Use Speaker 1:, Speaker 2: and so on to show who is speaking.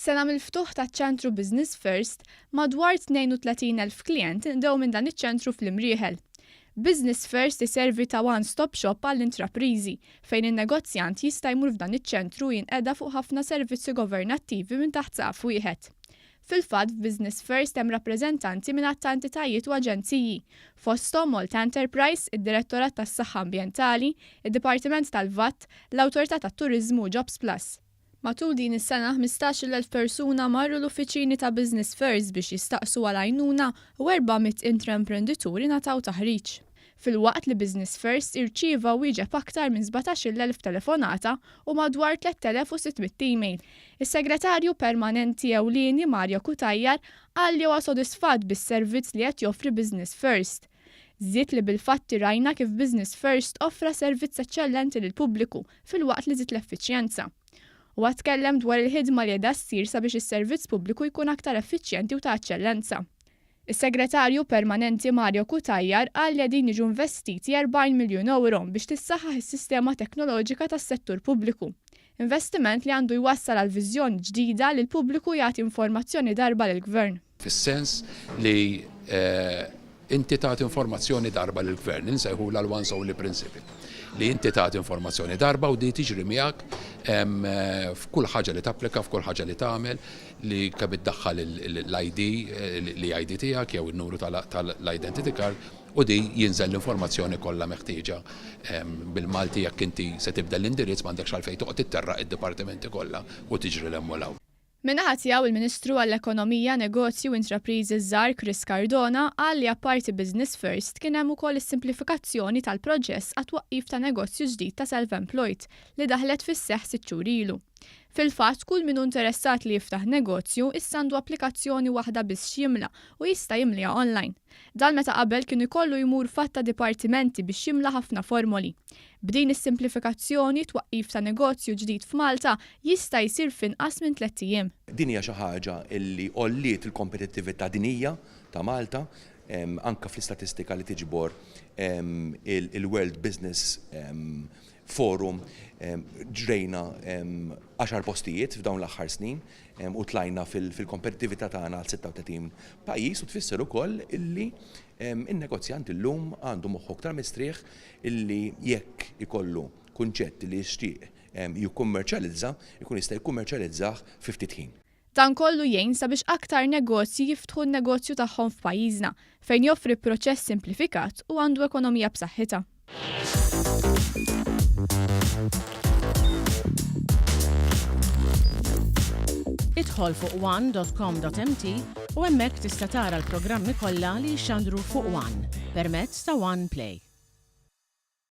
Speaker 1: Sena mill-ftuħ taċ-ċentru Business First, madwar 32,000 klijent inqdew minn dan iċ-ċentru fl-Imrieħel. Business First iservi ta' one stop shop għall-intrapriżi, fejn in-negozjant jista' jmur f'dan iċ-ċentru u jinqeda fuq ħafna servizzi governattivi minn taħt saqaf wieħed. Fil-fatt f'Business First hemm rappreżentanti minn għadd ta' entitajiet u aġenziji, fosthom Malta Enterprise, id-Direttorat tas-Saħħa Ambjentali, id-Dipartiment tal-VAT, l-Awtorità tat-Turiżmu u Jobs Plus. Matul din is-sena 15,000 persuna marru l-uffiċini ta' Business First biex jistaqsu għal għajnuna u 400 intramprenditur ingħataw taħriġ. Filwaqt li Business First irċieva u wieġeb aktar minn 17,000 telefonata u madwar 3,600 email. Is-Segretarju Permanenti Ewlieni Mario Cutajar qal li huwa sodisfatt bis-servizz li qed joffri Business First. Żied li bil-fatti rajna kif Business First offra servizz eċċellenti lill-pubbliku filwaqt li żied l-effiċjenza. Huwa tkellem dwar il-ħidma li qiegħda ssir sabiex is-servizz pubbliku jkun aktar effiċjenti u ta' eċċellenza. Is-Segretarju Permanenti Mario Cutajar qal li qegħdin jiġu investiti 40 miljun ewro biex tissaħħaħ is-sistema teknoloġika tas-settur pubbliku. Investiment li għandu jwassal għal viżjoni ġdida li l-pubbliku jagħti informazzjoni darba lill-Gvern.
Speaker 2: Fis-sens li inti tagħti informazzjoni darba lill-Gvern, insejħulha l-once only principle, li inti tagħti informazzjoni darba u di tiġri miegħek f'kull ħaġa li tapplika, f'kull ħaġa li tagħmel, li kemm iddaħħal l-ID, l-ID tiegħek jew in-numru tal-identity card u di jinżel l-informazzjoni kollha meħtieġa bil-Malti jekk inti se tibdel l-indirizz m'għandekx għalfejn toqgħod itterraq id-dipartimenti kollha u tiġri 'l hemm u 'l hawn.
Speaker 1: Min-naħa tiegħu il-Ministru għall-Ekonomija, Negozji u Intrapriżi Żgħar Chris Cardona qal li apparti Business First kien hemm ukoll is-simplifikazzjoni tal-proġess għat-twaqqif ta' negozju ġdid ta' self-employed li daħlet fis-seħħ sitt xhur ilu. Fil-fatt kull min hu interessat li jiftaħ negozju issa għandu applikazzjoni waħda biss x'jimla u jista' jimliha online. Dan meta qabel kien ikollu jmur f'għadd ta' dipartimenti biex jimla ħafna formoli. B'din is-simplifikazzjoni, twaqqif ta' negozju ġdid f'Malta jista' jsir f'inqas minn tlett ijiem.
Speaker 3: Din hija xi ħaġa li għolliet il-kompetittività dinjija ta' Malta, anke fl-istatistika li tiġbor il-World Business Forum ġrejna għaxar postijiet f'dawn l-aħħar snin u tlajna fil-kompetittività tagħna għal 36 pajjiż u tfisser ukoll illi in-negozjant illum għandu moħħu aktar mistrieħ illi jekk ikollu kunċett li jixtieq jikkummerċjalizza, ikun jista' jikkummerċjalizzah fi ftit ħin.
Speaker 1: Dan kollu jgħin sabiex aktar negozji jiftħu n-negozju tagħhom f'pajjiżna, fejn joffri proċess simplifikat u għandu ekonomija b'saħħitha.
Speaker 4: Idħol fuq one.com.mt u hemmhekk tista' tara l-programmi kollha li jixxandru fuq One permezz ta' One Play.